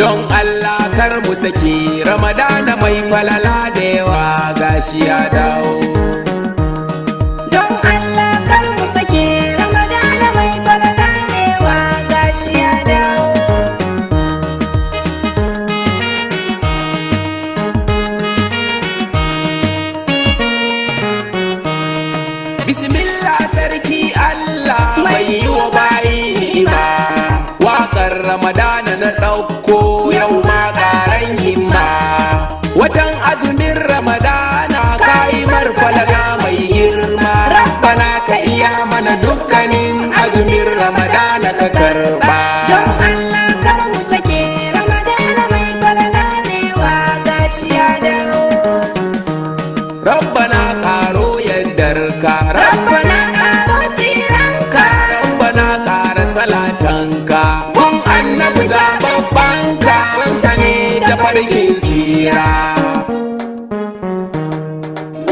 Don Allah kar mu saki Ramadana mai falala da yawa gashi ya dawo. Don Allah kar mu sake Ramadana mai falala da yawa gashi ya dawo. Bismillah sarki Allah mai yi wa bayi ni'ima. Waƙar Ramadana na ɗauko yau ma ƙaran himma. Watan azumin Ramadana kayi marfalala mai girma. Rabbana ka iya mana dukkanin azumin Ramadana ka karɓa. Don Allah kar mu sake Ramadana mai falala da yawa gashi ya dawo. Rabbana ƙaro yaddarka, Rabbana ƙaro tsiranka. Rabbana ƙara salatanka, kun annabi zababbanka, kansa ne ta farkin tsira.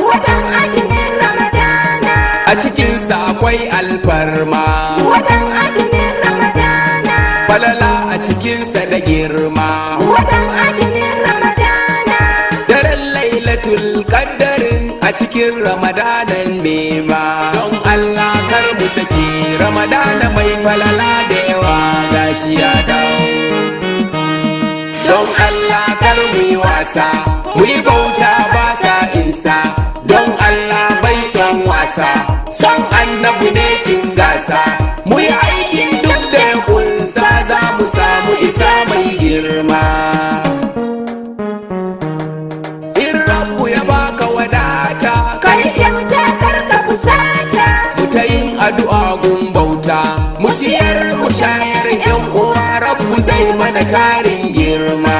Watan azumin Ramadana. A cikinsa akwai alfarma, Watan azumin Ramadana. falala a cikinsa da girma. Watan azumin Ramadana. Daren lailatul qaddarin a cikin Ramadanan nema. Don Allah kar mu saki Ramadana mai falala da yawa gashi ya dawo. Don Allah kar mu yi wasa, mu yi bauta ba sa insa. Don Allah bai son wasa, son annabi ne cin gasa. Mu yi aikin duk da ya kunsa za mu samu isa mai girma. In rabbu ya baka wadata, Kai kyauta kar ka fusata. mu ta yin addu'a gun bauta, mu ciyar mu shayar yan uwa rabbu zai mana tarin girma.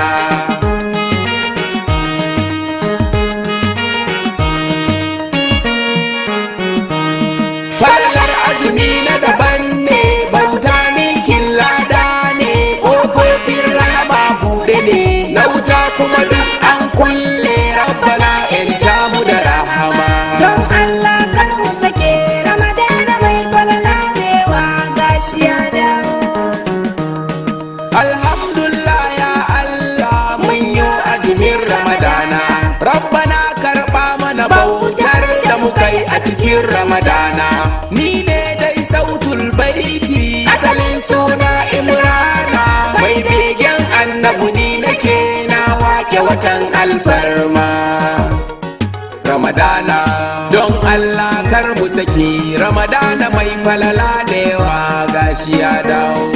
Falalar azumi na daban ne, bauta ninkin lada ne, ƙofofin rahama buɗe ne, na wuta kuma duk an kulle rabbana 'yanta mu da rahama. Don Allah kar mu sake Ramadana mai falala da yawa gashi ya dawo. Alhamdulillah ya Allah mun yi azumin Ramadana. Rabbana karɓa mana bautar da muka yi a cikin Ramadana. Ni ne dai sautul baiti, asalin suna Imrana. Mai begen annabu ni nake na wake watan alfarma. Ramadana don Allah kar mu saki Ramadana mai falala da yawa gashi ya dawo.